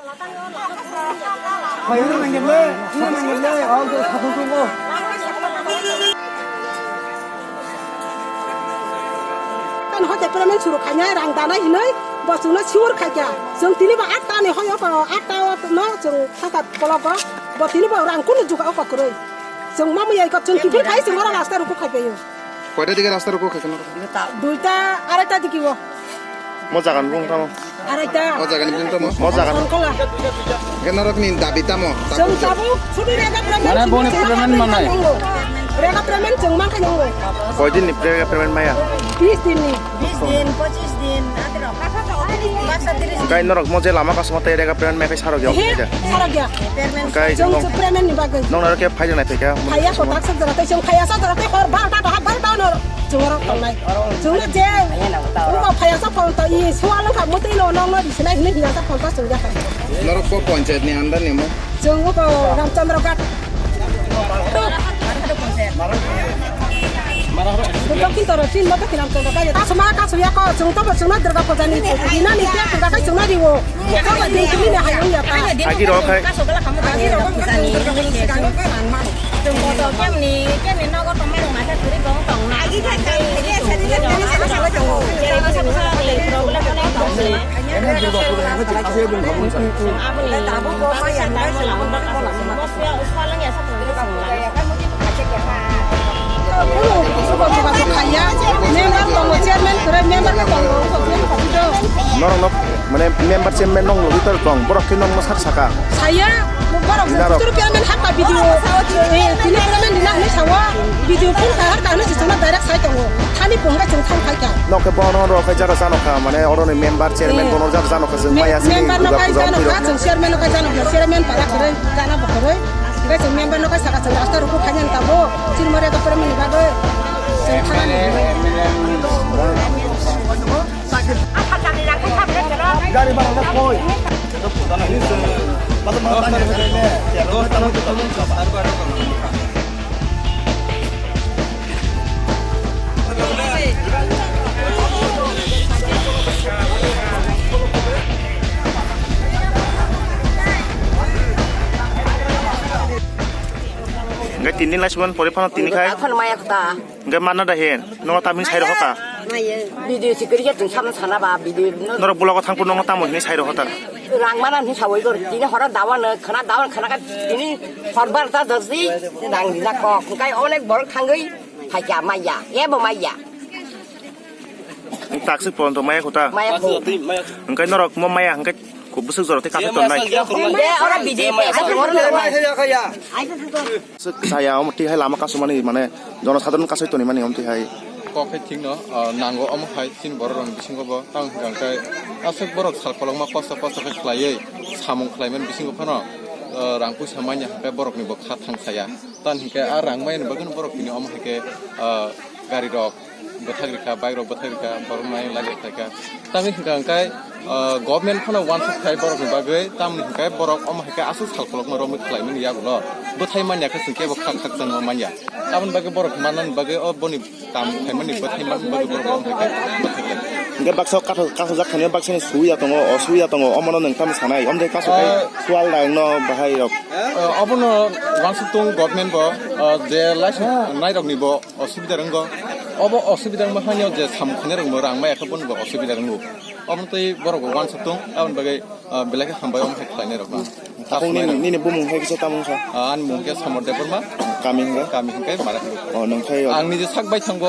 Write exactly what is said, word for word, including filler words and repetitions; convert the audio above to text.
Kan hote payment suru khainai rang danai hinoi bo chwngno sure khaikha. Chwng tini bo atta ni hoyo ko atta no chwng saka kologo bo tini bo rang kunu juga o kokroi. Chwng mamui ai ko chwng kiphil khai chwng oro rasta ruku khaipaio. Koita dige rasta ruku khaikha norok? Duita araita dige o. Mo jaga ni bung tamo? Araita. O jaga ni bung tamo? Mo jaga ni. Songkola. Ke norok ni dabi tamo? Chwng tabuk sudu rega payment. Mana boni payment manai? Rega payment chwng mankha nongo. Koidin ni rega payment maya? Bis din ni. Bis din, pochis din, atro. Baksa tiris. Kai norok mo je lama kasma tei rega payment maya kai sarok ya. He, sarok ya. Payment. Kai chwng payment ni bagwi. Nong norok ke phai nai phika. Phaiya kotak sak jora tei chwng phaiya sak jora tei hor barta to ha barta no chwng rok tongnai. Chwng je. Ubo phaiya sak phone to i sual kha mutwi no nong no risinai hinwi hinga sak phone to chwng ya. Norok ko panchayat ni under ni mo? Chwng ubo Ramchandra Ghat. Dokhin toro tin mo dokhin Ramchandra Ghat. Kasuma kasuma ko chwng to chwng no Durga Puja ni. Ina ni te Durga kai chwng no riwo. Agi rok hai. Member tongo, chairman kwrwi member no tongo. Norok no mane member chairman nong logoi tor tong borok khe nong sak saka. Saya borok Narok. Churu chairman hakka video. Eh, tini chairman dina hini sawa video phone khai harka hini chuna direct sai tongo. Thani phone ga chwng thang khai kha. Nok khe bono rok khai jara jano kha mane oro ni member chairman bono jara jano kha chwng maya sini member no duga kai puja jano kha chwng chairman no kai jano kha chairman para kwrwi jana bo kwrwi. Hingke chwng member no kai saka chwng rasta rukuk khainani tabuk. Chini mare ka permit ni bagwi. Chwng thangani. Gari bara na koi. Hingke tini laisuman pore phano tini khai. Aphano maya kota. Hingke manna da hin. Nono tamni sai rohoka. Video sikiri ya tung sama sana ba video. Norok blogo thangpur nono tamo hinwi sai rohota. Rang mana ni sawai gor. Tini hora dawan khana dawan khana ka tini horbar ta dasi. Rang dina kok. Hingke onek borok thangwi. Phaikya maya. Ebo maya. Taksik poronto maya kota. Maya ko. Hingke norok mo maya hingke kubusuk jora te kafe tonai. Ora video. Saya omo tihai lama kasumani mane jonosadharon kasoi tonimani omo tihai. Kok hai thikno, ah, nango omo hai chini borok rokni bisingo bo tamo hwnkha khe aswk borok sal kolokma kosto kosto khe khlaiwi samung khlaimani bisingo phano, ah, rang puisa manya hwnkhe borokni bo kha thang saya. Tamo hwnkhe a rang maya ni bagwino borok tini omo hai khe, ah, gari rok bwthak rikha, bike rok bwthak rikha, borok nai lagi khlaikha. Tamni hwnkha hwnkhe, ah, government phano uansuk khai borokni bagwi, tamni hwnkhe borok omo hai khe aswk sal kolokma romwi khlaimani yagulo bwthai manya khe chwng kebo khak khakchangma manya. Aboni bagwi borok mannani bagwi o boni kam khaimani bwthai manni bagwi borok omo hai khe bwthai khlai. Hwnkhe baksa kaso-, kasojak thani baksa ni suya tongo, osuya tongo, omono nwng tamo sanai, omo de kaso khai sual da wngno bahai rok. Ah, obono uansuk tung government bo, ah, je license nairokni bo osubida rwngo. Obo osubida wngma haino je samung khainai rokbo rang maya khe bono bo osubida rwngo. Omo tei borok bo uansuk tung, aboni bagwi, ah, belai khe hambai omo hai khlainai rokno. Takhuk nini, nini bumung hai kisa tamo wngkha? Ah, ani mung khe Samar Debbarma. Kami hwnkhe? Kami hwnkhe Mara. Oh, nung khai. Ang niji sak bai thango,